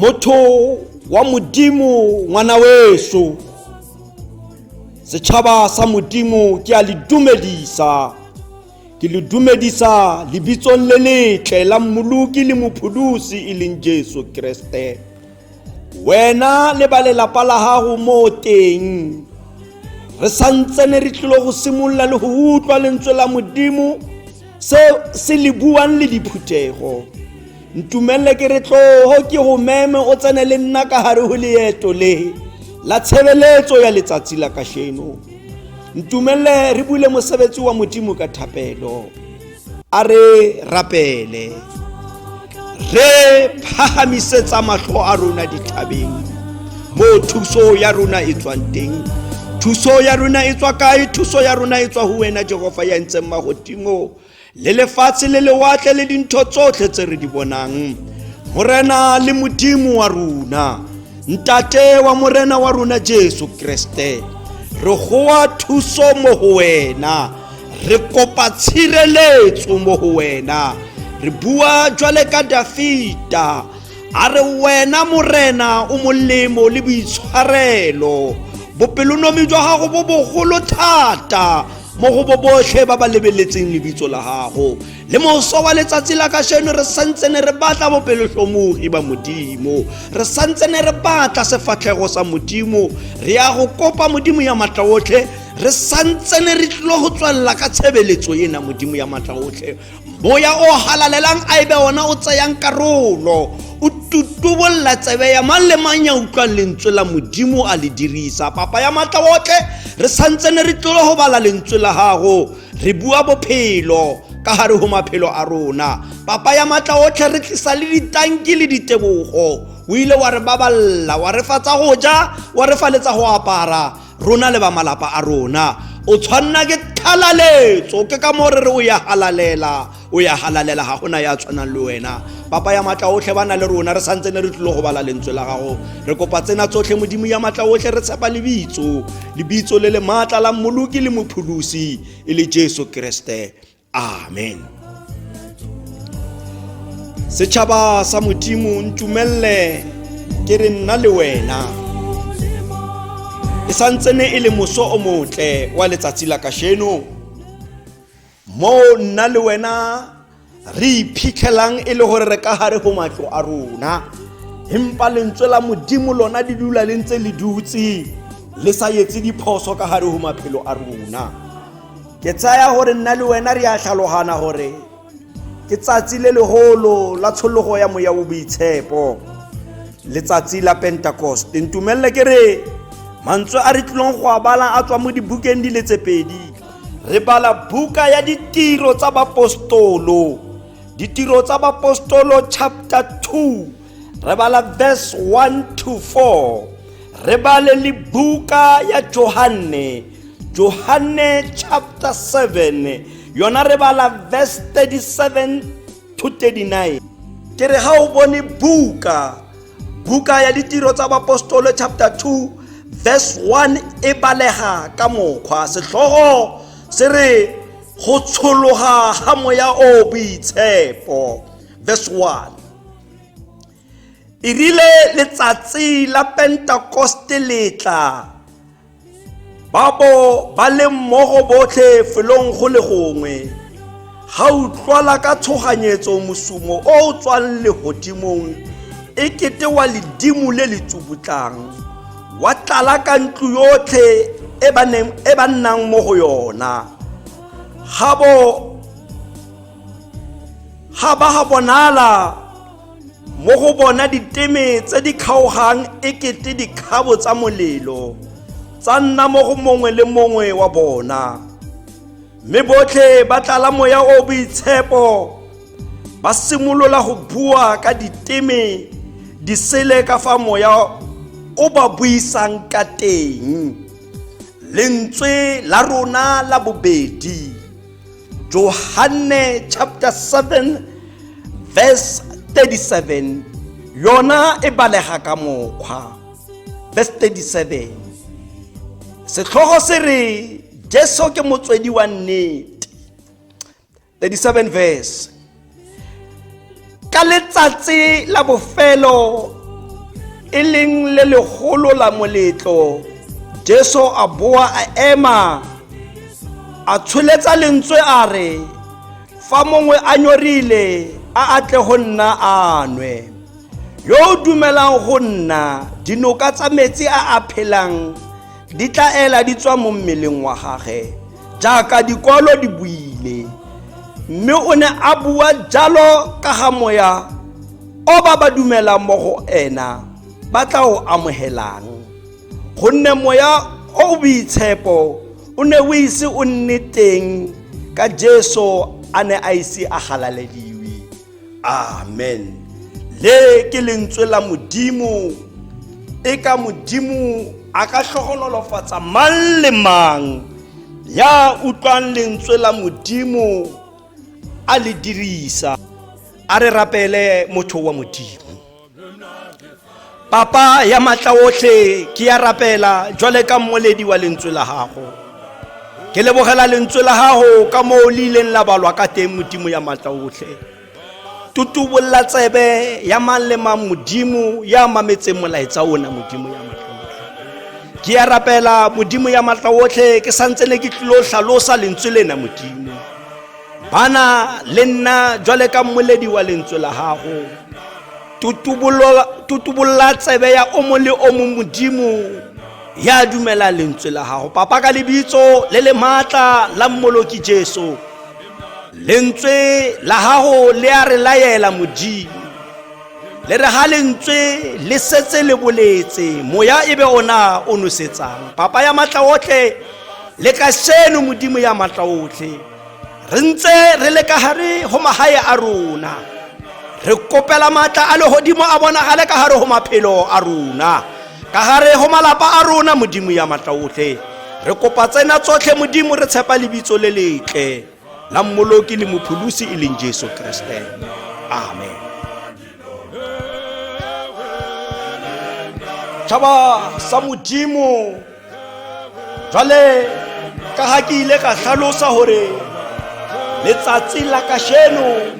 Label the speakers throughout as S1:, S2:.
S1: Motho wa Modimo ngwana weso, setšhaba sa Modimo ke a le dumedisa. Ke le dumedisa lebitsong le letle la Mmoloki le Mopholosi e leng Jesu Kriste. Wena le ba lelapa la gago mo teng re santsene re tlile go simolola le go utlwa lentswe la Modimo se se le buang le diphuthego. Ntumelele ke re tlogo ke go meme o tsene le nna ka gare go leeto le la tshebeletso ya letsatsi la kasheno. Ntumelele re bule mosebetsi wa Modimo ka thapelo. A re rapele. Re phahamisetsa mahlo a rona dithabeng moo thuso ya rona e tswang teng. Thuso ya rona e tswa kae? Thuso ya rona e tswa ho wena Jehova ya entseng mahodimo le lefatshe le lewatle le dintho tsotlhe tse re di bonang. Morena le Modimo wa rona, Ntate wa Morena wa rona Jesu Kriste, re goa thuso mo go wena, re kopa tshireletso mo go wena. Re bua jwale ka Dafita, a re wena Morena o molemo le boitshwarelo, bopelonomi jwa gago bo bogolo thata mo go bo botlhe ba ba lebeletseng lebitso la gago. Le moso wa letsatsi la kasheno re santsene re batla bopelotlhomogi ba Modimo, re santsene re batla sefatlhego sa Modimo. Re ya go kopa Modimo ya matla otlhe, re santsene re tlile go tswelela ka tshebeletso ena. Modimo ya matla otlhe, moya o halalelang a ebe ona o tsayang karolo, o tutubolla tsebe ya mang le mang ya utlwang lentswe la Modimo a le dirisa. Papa ya matla otlhe, re santsene re tlile go bala lentswe la gago, re bua bophelo ka gare go maphelo a rona. Papa ya matla otlhe, re tlisa le ditanki le ditebogo. O ile wa re baballa, wa re fa tsa go ja, wa re fa le tsa go apara, rona le ba malapa a rona. O tshwanna ke tlhalaletso, ke ka moo re re o ya halalela, o ya halalela, ga gona ya tshwanang le wena. Papa ya matla otlhe, ba na le rona, re santse ne re tlile go bala lentswe la gago. Re kopa tsena tsotlhe Modimo ya matla otlhe, re tshepa lebitso, lebitso le le maatla la Mmoloki le Mopholosi e le Jesu Kriste. Amen. Setšhaba sa Modimo, ntumelele ke re nna le wena e santsene e le moso o motle wa letsatsi la kasheno, moo nna le wena re iphitlhelang e le gore re ka gare go matlo a rona, empa lentswe la Modimo lona di dula le ntse le dutse le sa etse diphoso ka gare go maphelo a rona. Ke tsaya gore nna le wena re a tlhalogana gore ke tsatsi le legolo la tshologo ya moya o boitshepo, letsatsi la Pentecost. Ntumelele ke re mantswe a re tlilong go a bala a tswa mo dibukeng di le tse pedi. Re bala buka ya Ditiro tsa Bapostolo, Ditiro tsa Bapostolo chapter 2, re bala verse 1 to 4. Re bale le buka ya Johanne, Johanne chapter 7, yona re bala verse 37 to 39. Ke re ga o bone buka, buka ya Ditiro tsa Bapostolo chapter 2 verse 1 e balega ka mokgwa setlhogo se re go tshologa ga moya o boitshepo. Verse 1: E rile letsatsi la Pentekoste letla, ba bo ba le mmogo botlhe felong go le gongwe. Ga utlwala ka tshoganyetso mosumo o o tswang legodimong e kete wa ledimo le le tsubutlang, wa tlala ka ntlo yotlhe e ba nnang mo go yona. Ga bo ga ba ga bonala mo go bona diteme tse di kgaogang e kete dikgabo tsa molelo, tsa nna mo go mongwe le mongwe wa bona. Mme botlhe ba tlala moya o boitshepo, ba simolola go bua ka diteme disele ka fa moya o ba buisang ka teng. Lentswe la rona la bobedi, Johanne chapter 7 verse 37, yona e balega ka mokgwa. Verse 37, setlhogo se re Jesu ke motswedi wa nnete. 37 verse: Ka letsatsi la bofelo e leng le legolo la moletlo, Jesu a boa a ema, a tsholetsa lentswe a re, Fa mongwe a nyorile, a a tle go nna a nwe. Yo o dumelang go nna, dinoka tsa metsi a a phelang di tla ela di tswa mo mmeleng wa gage, jaaka dikwalo di buile. Mme o ne a bua jalo ka ga moya o ba ba dumelang mo go ena ba tla o amogelang, gonne moya o o boitshepo o ne o ise o nne teng ka Jesu a ne a ise a galalediwe. Amen. Le ke lentswe la Modimo. E ka Modimo a ka hlohonolofatsa mang le mang ya utlwang lentswe la Modimo a le dirisa. A re rapele motho wa Modimo. Papa ya matla otlhe, ke ya rapela jwale ka mmoledi wa lentswe la gago. Ke lebogela lentswe la gago ka moo le ileng la balwa ka teng, Modimo ya matla otlhe. Tutubolla tsebe ya mang le mang, Modimo, ya mametseng molaetsa ona, Modimo ya matla otlhe. Ke ya rapela, Modimo ya matla otlhe, ke santse ne ke tlilo hlalosa lentswe lena, Modimo. Bana le nna jwale ka mmoledi wa lentswe la gago. Tutubolla tsebe ya o mong le o mong, Modimo, ya dumela lentswe la gago. Papa, ka lebitso le le maatla la Mmoloki Jesu, lentswe la gago le a re laela, Modimo. Le re ga lentswe le setse le boletse, moya e be ona o nosetsang. Papa ya matla otlhe, le ka seno, Modimo ya matla otlhe, re ntse re le ka gare go magae a rona, re kopela maatla a legodimo a bonagale ka gare go maphelo a rona, ka gare go malapa a rona, Modimo ya matla otlhe. Re kopa tsena tsotlhe, Modimo, re tshepa lebitso le letle la Mmoloki le Mopholosi e leng Jesu Kriste. Amen. Tšhaba sa Modimo, jwale ka ga ke ile ka hlalosa gore letsatsi la kasheno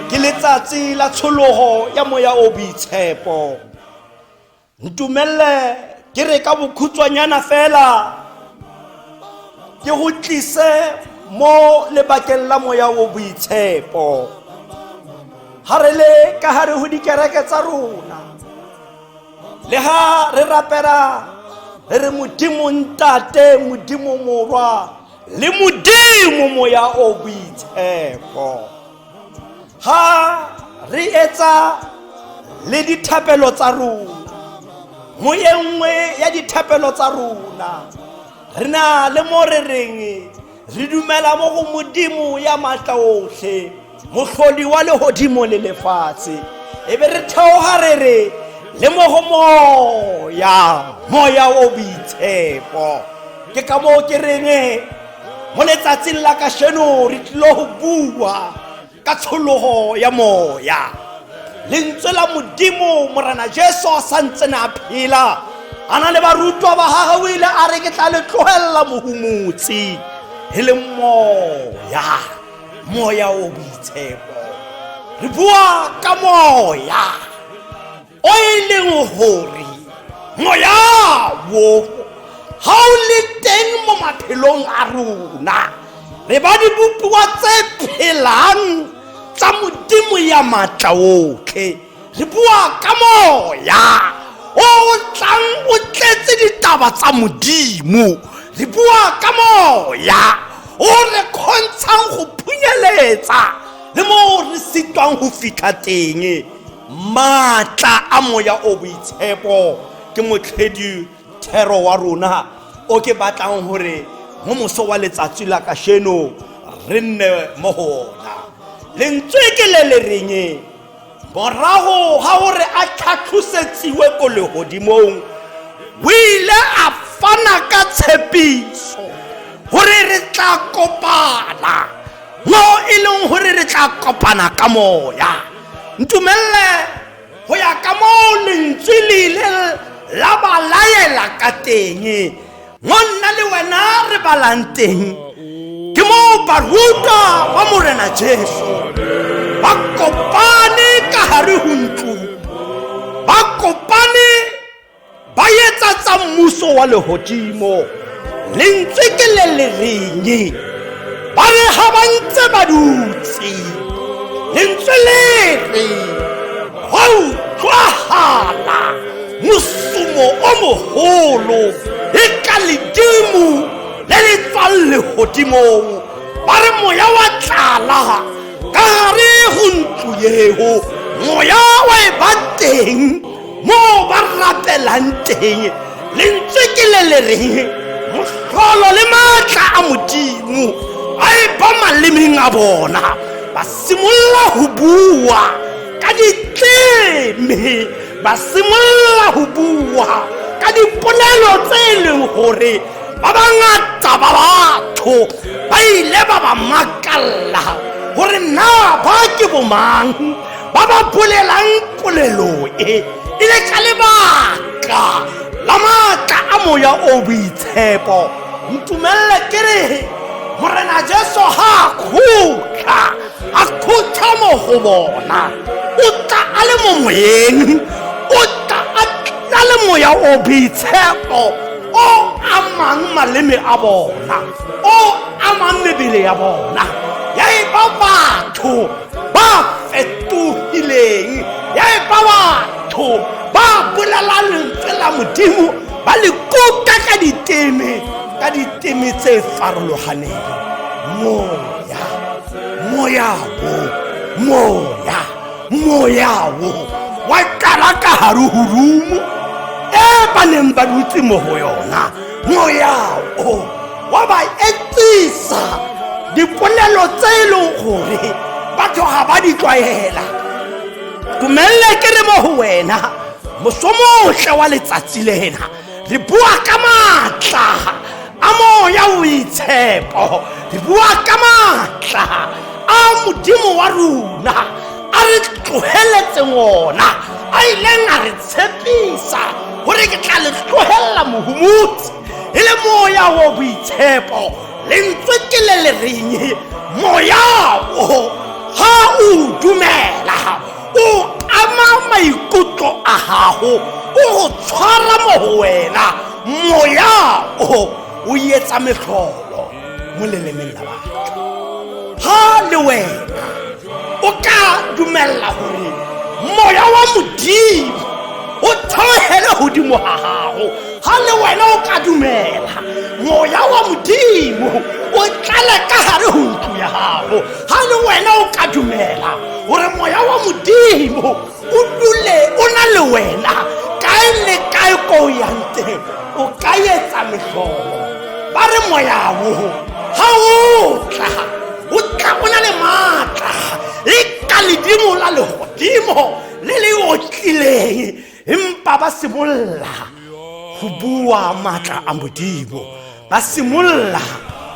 S1: ke letsatsi la tshologo ya moya o boitshepo, ntumelle ke re ka bokhutshwanyana fela ke go tlise mo lebakeng la moya o boitshepo. Ga re le ka gare go dikereke tsa rona, le ga re rapela re re Modimo Ntate, Modimo Morwa le Modimo Moya o Boitshepo, ga re etsa le dithapelo tsa rona, mo e nngwe ya dithapelo tsa rona re na le mo re reng re dumela mo go Modimo ya maatla otlhe, mohlodi wa legodimo le lefatshe, e be re theoga re re le mo go moya, moya o boitshepo. Ke ka moo ke reng mo letsatsing la kasheno re tlilo go bua ka tshologo ya moya. Lentswe la Modimo, Morena Jesu a santse ne a phela a na le barutwa ba gagwe, o ile a re ke tla le tlogelela mohumotsi, e leng moya, moya o boitshepo. Re bua ka moya o e leng gore moya wo ga o le teng mo maphelong a rona, re ba dibopiwa tse phelang tsa Modimo ya maatla otlhe. Re bua ka moya o o tlang o tletse ditaba tsa Modimo. Re bua ka moya o re kgontshang go phunyeletsa le mo re sitwang go fitlha teng. Maatla a moya o boitshepo ke motlhedi thero wa rona o ke batlang gore mo moso wa letsatsi la kasheno re nne mo go ona. Lentswe ke le le reng morago ga gore a tlhatlhosetsiwe ko legodimong, o ile a fana ka tshepiso gore re tla kopana, mo e leng gore re tla kopana ka moya. Ntumelle go ya ka moo lentswe le ile la ba laela ka teng, mo nna le wena re balang teng, ke moo barutwa ba Morena Jesu ba kopane ka gare go ntlo, ba kopane ba etsa tsa mmuso wa lehodimo. Lentswe ke le le reng, ba re ha ba ntse ba dutse, lentswe le re gwa utlwahala mosumo o mogolo e ka ledimo le le tswang lehodimong. Ba re moya wa tlala ka gare go ntlo yeo, moya wa e ba teng mo ba rapelang teng. Lentswe ke le le reng mohlolo le maatla a Modimo a e ba malemeng a bona, ba simolola go bua ka ditleme, ba simolola go bua ka dipolelo tse e leng gore ba bangata ba batho ba ile ba ba makalla gore na ba ke bomang ba ba bolelang polelo e. E le ka lebaka la maatla a moya o boitshepo. Ntumelele ke re Morena Jesu ga a khutla, a khutla mo go bona, o tla a le mo moyeng, o tla a tla le moya o boitshepo o amang maleme a bona, o amang mebele ya bona, ya e ba batho ba fetogileng, ya e ba batho ba bolelang lentswe la Modimo, ba le kuka ka diteme, ka diteme tse farologaneng. Moya, moya wo, moya, moya wo wa tlala ka gare go rumo e ba neng ba dutse mo go yona. Moya o wa ba etsisa dipolelo tse e leng gore batho ga ba di tlwaela. Dumelele ke re mo go wena mosomotle wa letsatsi lena, re bua ka maatla a moya o boitshepo, re bua ka maatla a Modimo wa rona a re tlogeletseng ona, a ileng a re tshepisa gore ke tla le tlogelela mohomotsi e le moya o boitshepo. Lentswe ke le le reng moya o ga o dumela o ama maikutlo a gago, o go tshwara mo go wena, moya o o etsa metlholo mo lelemeng la batho. Ga le wena o ka dumelela gore moya wa Modimo o theogele godimo ga gago, ga le wena o ka dumela moya wa Modimo o tlale ka gare go ntlo ya gago, ga le wena o ka dumela gore moya wa Modimo o dule o na le wena kae le kae ko o yang teng, o ka etsa metlholo. Ba re moya wo ga o tla, o tla o na le maatla e ka ledimo la legodimo le le otlileng, empa ba simolola go bua maatla a Modimo, ba simolola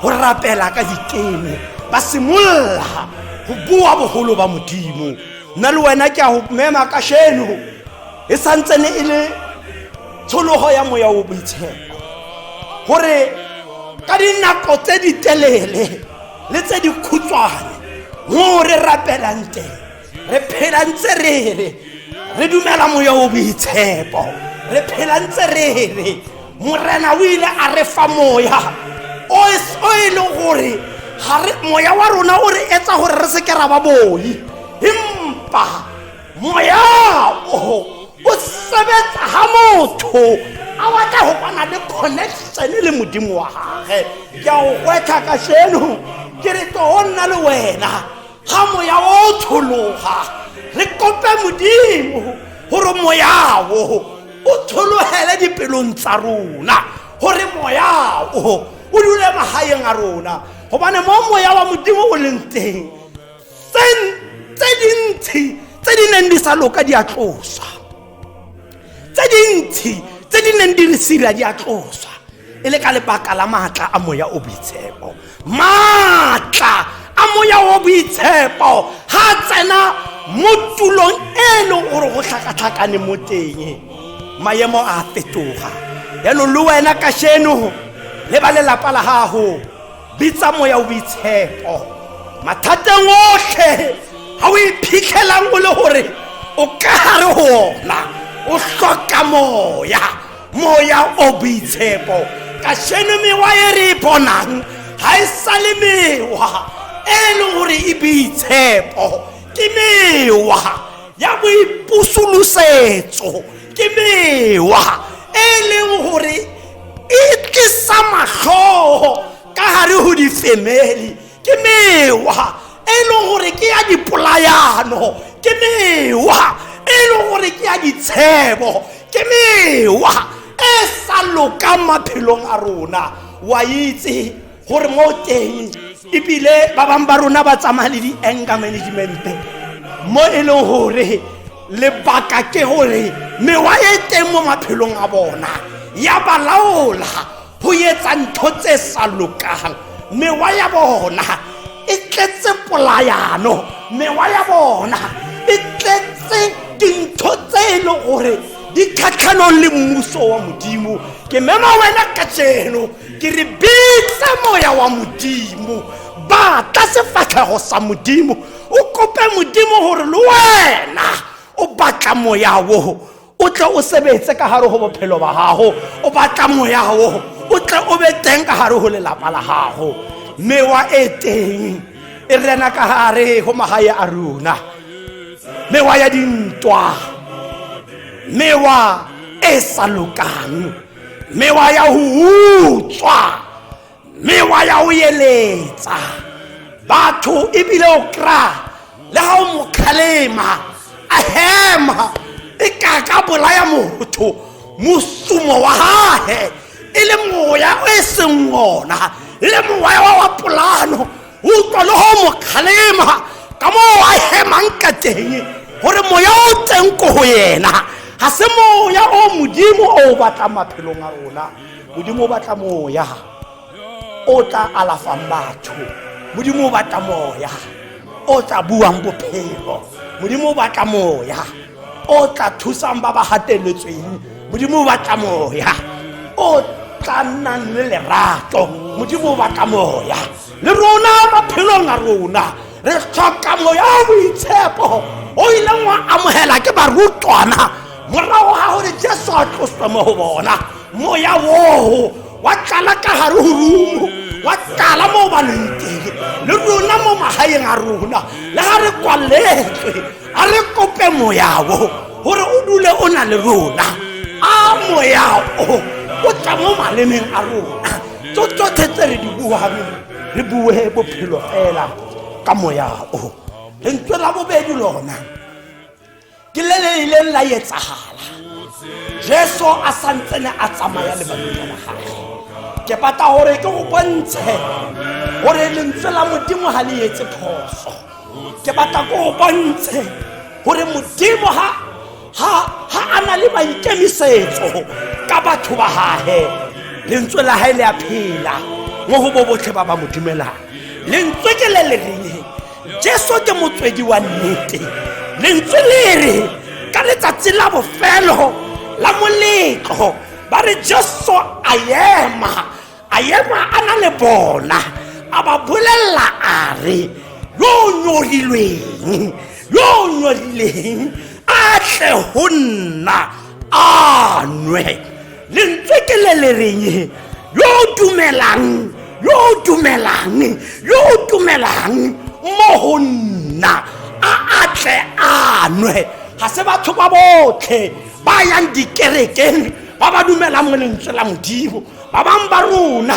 S1: go rapela ka diteme, ba simolola go bua bogolo ba Modimo. Nna le wena ke a go mema kasheno, e santsene e le tshologo ya moya o boitshepo, gore ka dinako tse di telele le tse di khutshwane mo re rapelang teng, re phela ntse re re re dumela moya o boitshepo, re phela ntse re re Morena o ile a re fa moya o e leng gore moya wa rona o re etsa gore re seke ra ba boi, empa moya o o sebetsa ga motho a batla go bana le connection le Modimo wa gage. Ke a o gwetlha kasheno, ke re tlo nna le wena ga moya o tshologa, re kope Modimo gore moya o o tshologele dipelong tsa rona, gore moya o o dule magaeng a rona, gobane mo moya wa Modimo o leng teng, tse dintsi tse di neng di sa loka di a tloswa, tse dintsi tse di neng di re sira di a tloswa, e le ka lebaka la maatla a moya o boitshepo. Maatla a moya o boitshepo ga a tsena mo tulong e e leng gore go tlhakatlhakane mo teng, maemo a fetoga. Jaanong le wena kasheno le ba lelapa la gago, bitsa moya o boitshepo mathateng otlhe ga o iphitlhelang o le gore o ka gare go ona. O hloka moya, moya o boitshepo. Kasheno mewa e re e bonang ga e sa le mewa e leng gore e boitshepo, ke mewa ya boipusolosetso, ke mewa e leng gore e tlisa matlhogo ka gare go difemeli, ke mewa e leng gore ke ya dipolayano, ke mewa e leng gore ke ya ditshebo, ke mewa e sa lokang maphelong a rona. Wa itse gore mo teng ebile ba bangwe ba rona ba tsamaya le di-anger management, mo e leng gore lebaka ke gore mewa e teng mo maphelong a bona ya ba laola go etsa ntho tse sa lokang. Mewa ya bona e tletse polayano, mewa ya bona e tletse dintho tse e leng gore di kgatlhanong le mmuso wa Modimo. Ke mema wena kajeno, ke re bitsa moya wa Modimo, batla sefatlhego sa Modimo, o kope Modimo gore le wena o batla moya wo o tle o sebetse ka gare go bophelo ba gago, o batla moya wo o tle o be teng ka gare go lelapa la gago. Mewa e teng e rena ka gare go magae a rona, mewa ya dintwa, mewa e sa lokang, mewa ya go utswa, mewa ya go eletsa batho, ebile o kry-a le ga o mo kgalema a hema e ka ka bolaya motho, mosumo wa gage e le moya o e seng ona, e le moya wa polano. O utlwa le go mo kgalema ka moo a hemang ka teng gore moya o teng ko go yena ga se moya o Modimo o o batlang maphelong a rona. Modimo o batla moya o tla alafang batho, Modimo o batla moya o tla buang bophelo, Modimo o batla moya o tla thusang ba ba gateletsweng, Modimo o batla moya o tla nnang le lerato, Modimo o batla moya. Le rona maphelong a rona re tlhoka moya o boitshepo o ileng wa amogela ke barutwana morago ga gore Jesu a tloswe mo go bona. Moya oo wa tlala ka gare go rumo, wa tlala mo ba leng teng. Le rona mo magaeng a rona, le ga re kwaletswe, a re kope moya o gore o dule o na le rona. A moya o o tla mo malemeng a rona, tso tsotlhe tse re di buang re bue bophelo fela ka moya o. Lentswe la bobedi lona ke le le ileng la etsagala Jesu a santsene a tsamaya le barutwa ba gage. Ke batla gore ke go bontshe gore lentswe la Modimo ga le etse phoso. Ke batla ko go bontshe gore Modimo ga ha a na le maikemisetso ka batho ba gage, lentswe la gae le a phela mo go bo botlhe ba ba mo dumelang. Lentswe ke le le reng Jesu ke motswedi wa nnete. Lentswe le re ka letsatsi la bofelo la moletlo ba re Jesu a ema, a ema a na le bona, a ba bolelela a re yo o nyorilweng, yo o nyorileng a tle go nna a nwe. Lentswe ke le le reng yo o dumelang, yo o dumelang, yo o dumelang mo go nna a a tle a nwe. Ga se batho ba botlhe ba yang dikerekeng ba ba dumelang mo lentswe la Modimo. Ba bangwe ba rona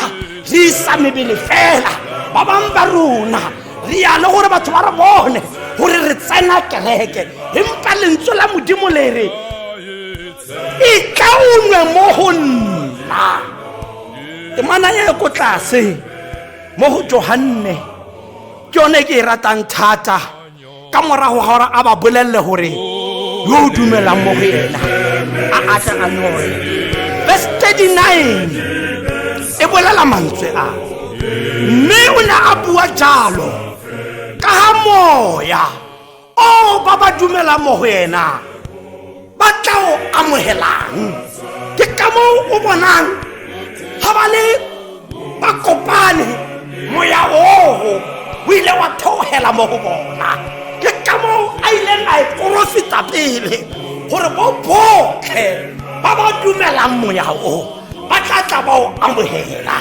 S1: re isa mebele fela, ba bangwe ba rona re ya le gore batho ba re bone gore re tsena kereke, empa lentswe la Modimo le re e tla o nwe mo go nna. Temana e ko tlase mo go Johanne ke yone ke e ratang thata, ka morago ga gore a ba bolelele gore yo o dumelang mo go ena a atle a nore. Verse 39 e bolela mantswe a, mme o ne a bua jalo ka ga moya o ba ba dumelang mo go ena ba tla o amogelang. Ke ka moo o bonang ga ba le ba kopane, moya oo o ile wa theogela mo go bona. Ke ka moo a ileng a e porofeta pele. Gore bo botlhe ba ba dumelang moya o ba tla tla ba o amogela.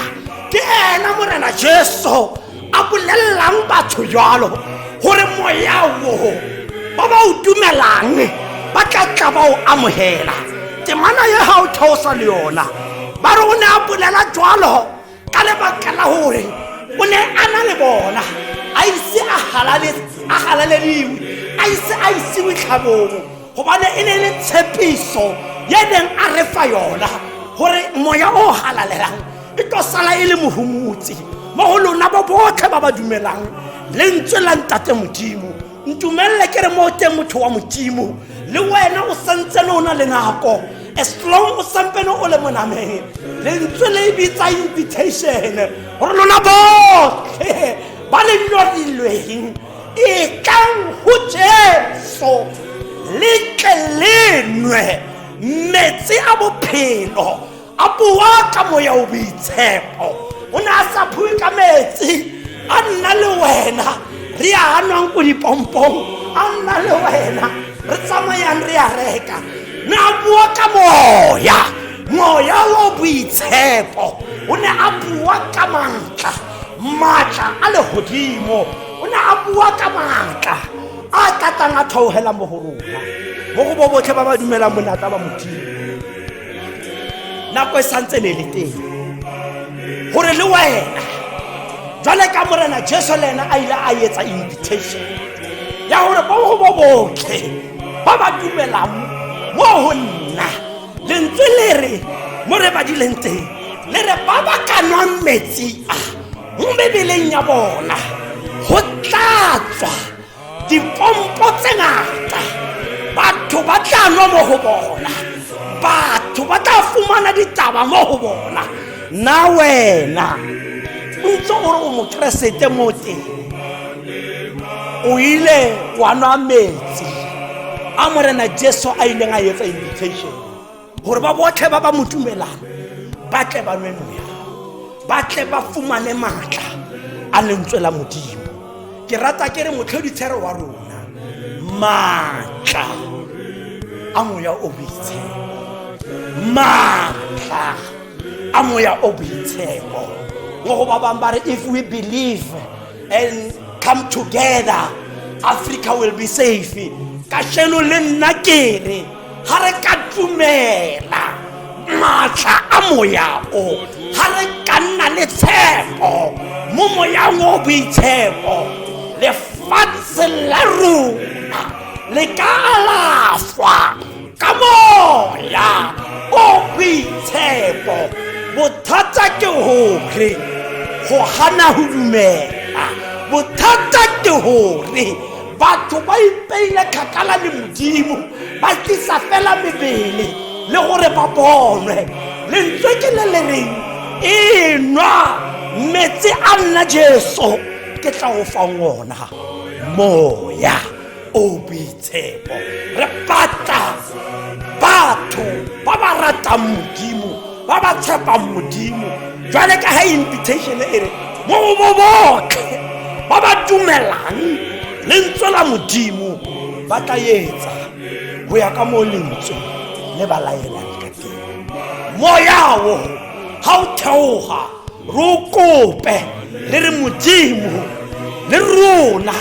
S1: Ke ena Morena Jesu a bolelelang batho jalo gore moya o ba ba o dumelang ba tla tla ba o amogela. Temana ye ga o theosa le yona, ba re o ne a bolela jalo ka lebaka la gore o ne a na le bona a ise a galalediwe, a ise a isiwe tlhabong, gobane e ne le tshepiso ye neng a re fa yona gore moya o halalelang e tlo sala e le mohomotsi mo go lona bo botlhe ba ba dumelang lentswe la Ntate Modimo. Ntumelele ke re mo teng motho wa Modimo, le wena o santsene o na le nako, as long o sampene o le monameng. Lentswe le bitsa invitation gore lona botlhe ba le nyorilweng, e tlang go Jesu le tle le nwe metsi a bophelo. A bua ka moya o boitshepo, o ne a sa bue ka metsi a nna le wena re a nwang ko dipompong, a nna le wena re tsamayang re a reka. Ne a bua ka moya, moya o boitshepo. O ne a bua ka maatla, maatla a legodimo. O ne a bua ka maatla a tlatang a theogela mo go rona, mo go bo botlhe ba ba dumelang bonatla ba Modimo. Nako e santse ne le teng gore le wena jwale ka Morena Jesu le ena a ile a etsa invitation ya gore bo go bo botlhe ba ba dumelang mo go nna. Lentswe le re mo re badileng teng le re ba ba ka nwang metsi a mo mebeleng ya bona go tla tswa dipompo tse ngata. Batho ba tla nwa mo go bona, batho ba tla fumana ditaba mo go bona. Nna wena o ntse o re o mokeresete, mo teng o ile wa nwa metsi a Morena Jesu a ileng a etsa invitation gore ba botlhe ba ba mo dumelang ba tle ba nwe moya, ba tle ba fumane maatla a lentswe la Modimo. Ke rata ke re motlhoditshero wa rona, maatla a moya o boitshepo, maatla a moya o boitshepo. Mo go ba bangwe ba re, if we believe and come together, Africa will be safe. Kasheno le nna ke re ga re ka dumela maatla a moya o, ga re ka nna le tshepo mo moyang o boitshepo, lefatshe la rona le ka alafwa ka moya o boitshepo. Bothata ke gore go gana go dumela, bothata ke gore batho ba ipeile kgakala le Modimo, ba tlisa fela mebele le gore ba bonwe. Lentswe ke le le reng e nwa metsi a nna Jesu ke tla o fang ona, moya o boitshepo. Re batla batho ba ba ratang Modimo, ba ba tshepang Modimo, jwale ka ga invitation e re mo go bo botlhe ba ba dumelang lentswe la Modimo ba tla etsa go ya ka mo lentswe le ba laelang ka teng. Moya o ga o theoga, re o kope le re Modimo le rona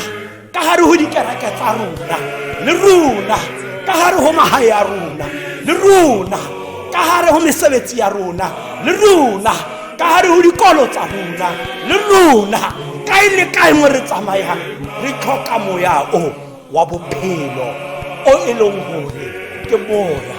S1: ka gare go dikereke tsa rona, le rona ka gare go magae a rona, le rona ka gare go mesebetsi ya rona, le rona ka gare go dikolo tsa rona, le rona kae le kae mo re tsamayang, re tlhoka moya o wa bophelo o e leng gore ke moya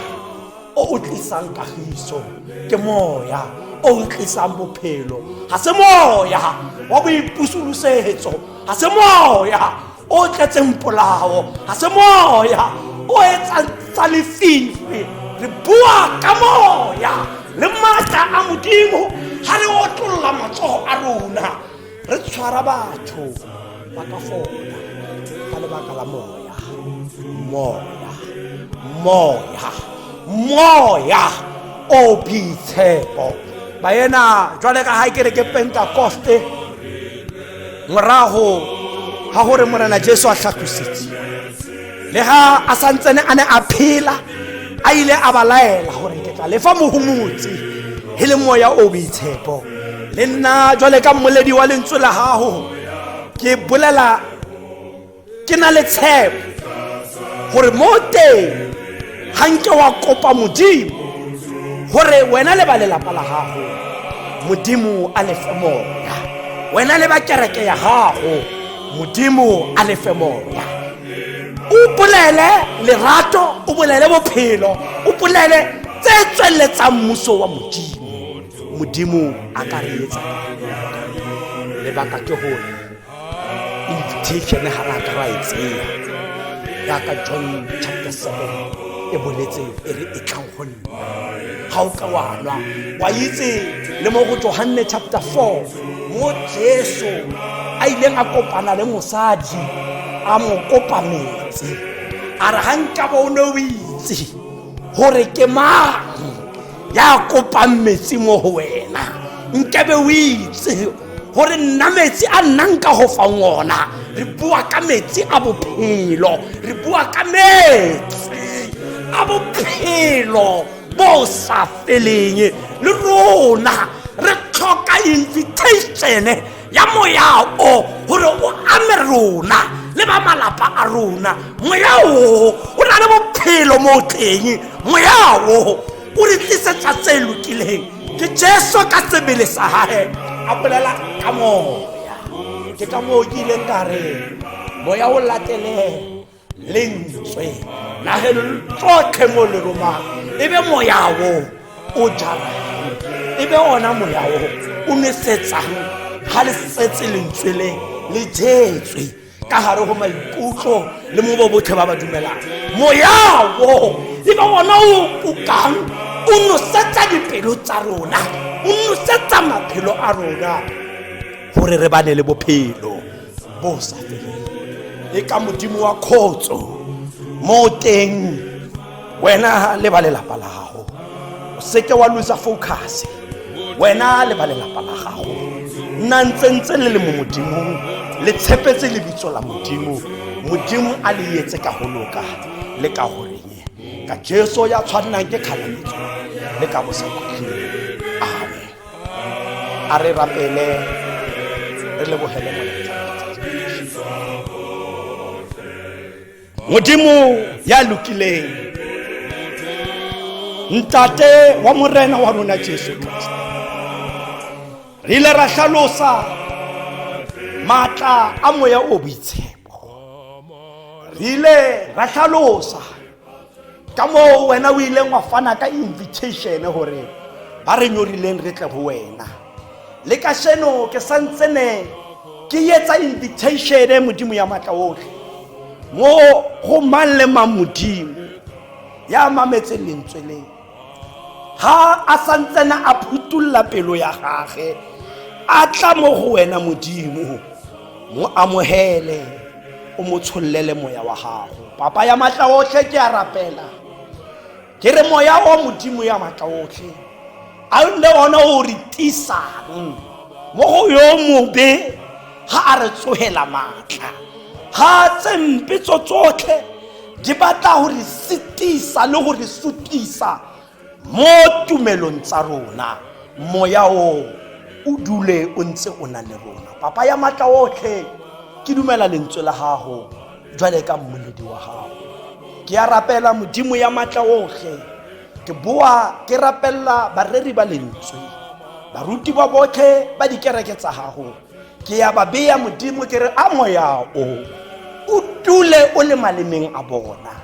S1: o o tlisang kagiso, ke moya o o tlisang bophelo. Ga se moya wa boipusolosetso, ga se moya o tletseng polao, ga se moya o etsang tsa lefifi. Re bua ka moya le maatla a Modimo. Ga re otlolla matsogo a rona re tshwara batho ba ka fola ka lebaka la moya, moya, moya, moya o boitshepo. Baena, jwale ka ga ke re ke Pentecoste morago ga gore Morena Jesu a tlhatlositse, le ga a santsene a ne a phela. A ile a ba laela gore ke tla lefa mohomotsi e le moya o boitshepo. Le nna jwale ka mmoledi wa lentswe la gago ke bolela ke na le tshepo gore mo teng ga nke wa kopa modimo gore wena le ba lelapa la gago modimo a lefe moya, wena le ba kereke ya gago modimo a lefe moya. O bolele lerato, o bolele bophelo, o bolele tse tsweletsang mmuso wa modimo. Modimo a ka re etsa lebaka ke gore invitation ga re a ka ra e tseya yaka John chapter 7 e boletse e re e tlang go nna ga o ka wa nwa. Wa itse le mo go Johanne chapter 4 mo Jesu a ileng a kopana le mosadi a mo kopa metsi, a re ga nkabo o ne o itse gore ke mang ya kopang metsi mo go wena, nkebe o itse gore nna metsi a nna nka go fang ona. Re bua ka metsi a bophelo, re bua ka metsi a bophelo bo sa feleng. Le rona re tlhoka invitation ya moya o gore o ame rona le ba malapa a rona. Moya o o na le bophelo mo teng, moya o o re tlisetsa tse lokileng. Ke Jesu ka sebele sa hae a bolela ka moya. Ke ka moo ke ileng ka re moya o latele lentswe nageng tsotlhe mo le romang, e be moya o o jarang, e be ona moya o o nwesetsang ga le setse lentswe le le jetswe ka gare go maikutlo le mo bo botlhe ba ba dumelang. Moya o e be ona o kukang o nosetsa dipelo tsa rona, o nosetsa maphelo a rona gore re bane le bophelo bo sa feleng. E ka modimo wa khotso mo teng wena le ba lelapa la gago, o seke wa losa focus. Wena le ba lelapa la gago nna ntse le le mo modimong, le tshepetse lebitso la modimo. Modimo a le etse ka go loka le ka goreng ka Jesu ya tshwannang ke kgalaletso le ka bosakhutleng. Amen. A re rapele re lebogele molaetsa. Modimo ya lokileng, ntate wa morena wa rona Jesu Kriste, re ile ra hlalosa maatla a moya o boitshepo, re ile ra hlalosa ka moo wena o ileng wa fana ka invitation gore ba re nyorileng re tle go wena. Le ka sheno ke santsene ke etsa invitation modimo ya maatla otlhe mo go mang le mang modimo ya mametseng lentswe le ga a santsene a phutulla pelo ya gage a tla mo go wena modimo, mo amohele o mo tshollele moya wa gago. Papa ya maatla otlhe, ke a rapela ke re moya o modimo ya maatla otlhe a nne ona o re tisang mo go yo mobe ga a re tsogela maatla, ga tse mpe tso tsotlhe di batla go re sitisa le go re sutisa mo tumelong tsa rona. Moya o o dule o ntse o na le rona. Papa ya maatla otlhe, ke dumela lentswe la gago jwale ka mmoledi wa gago. Ke a rapela modimo ya maatla otlhe, ke boa ke rapelela bareri ba lentswe, baruti ba botlhe ba dikereke tsa gago, ke ya ba beya modimo ke re a moya o o dule o le malemeng a bona,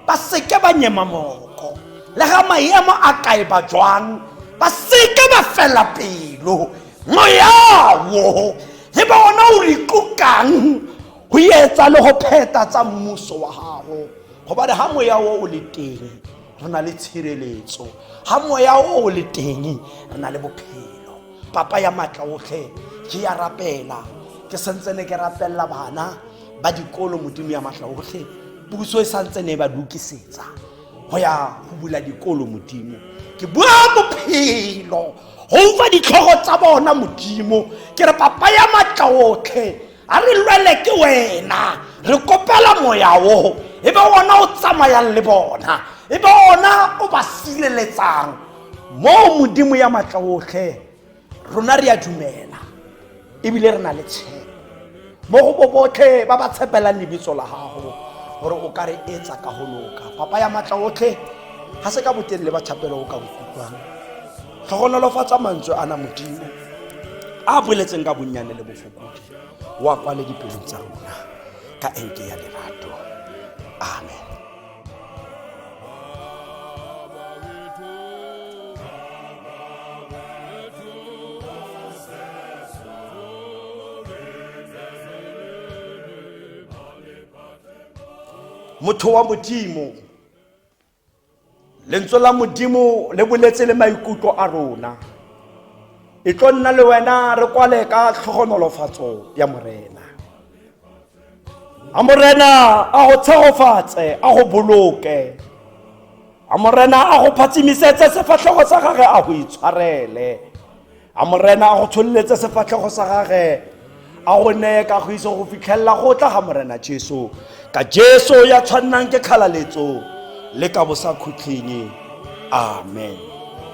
S1: ba seke ba nyema moko le ga maemo a kae ba jwang, ba seke ba fela pelo. Moya wo le ba ona o re kukang go etsa le go pheta tsa mmuso wa gago, gobane ga moya o o le teng re na le tshireletso, ga moya o o le teng re na le bophelo. Papa ya maatla otlhe, ke ya rapela ke santsene ke rapelela bana ba dikolo modimo ya maatla otlhe, puso e santsene e ba lokisetsa go ya go bula dikolo modimo, ke bua bophelo go utlwa ditlhogo tsa bona modimo. Ke re papa ya maatla otlhe, a re lwele ke wena, re kopela moya o e be ona o tsamayang le bona. e be ona o ba sireletsang moo. Modimo ya matla otlhe, rona re a dumela ebile re na le tshepo mo go bo botlhe ba ba tshepelang lebitso la gago gore o ka re etsa ka go loka. Papa ya matla otlhe, ga se ka botelele ba thapelo o ka nkutlwang, tlhogonolofatsa mantswe ana Modimo a boletseng ka bonnyane le bofokodi, wa kwale dipelong tsa rona ka enke ya lerato. Amen. Motho wa Modimo, lentswe la Modimo le boletse le maikutlo a rona. E tlo nna le wena re kwale ka tlhogonolofatso ya Morena. A Morena a go tshegofatse, a go boloke. A Morena a go phatsimisetse sefatlhego sa gage, a go itshwarele. A Morena a go tshololetse sefatlhego sa gage, a go neye kagiso go fitlhelela go tla ga Morena Jesu, ka Jesu ya tshwannang ke kgalaletso le ka bosakhutlheng. Amen.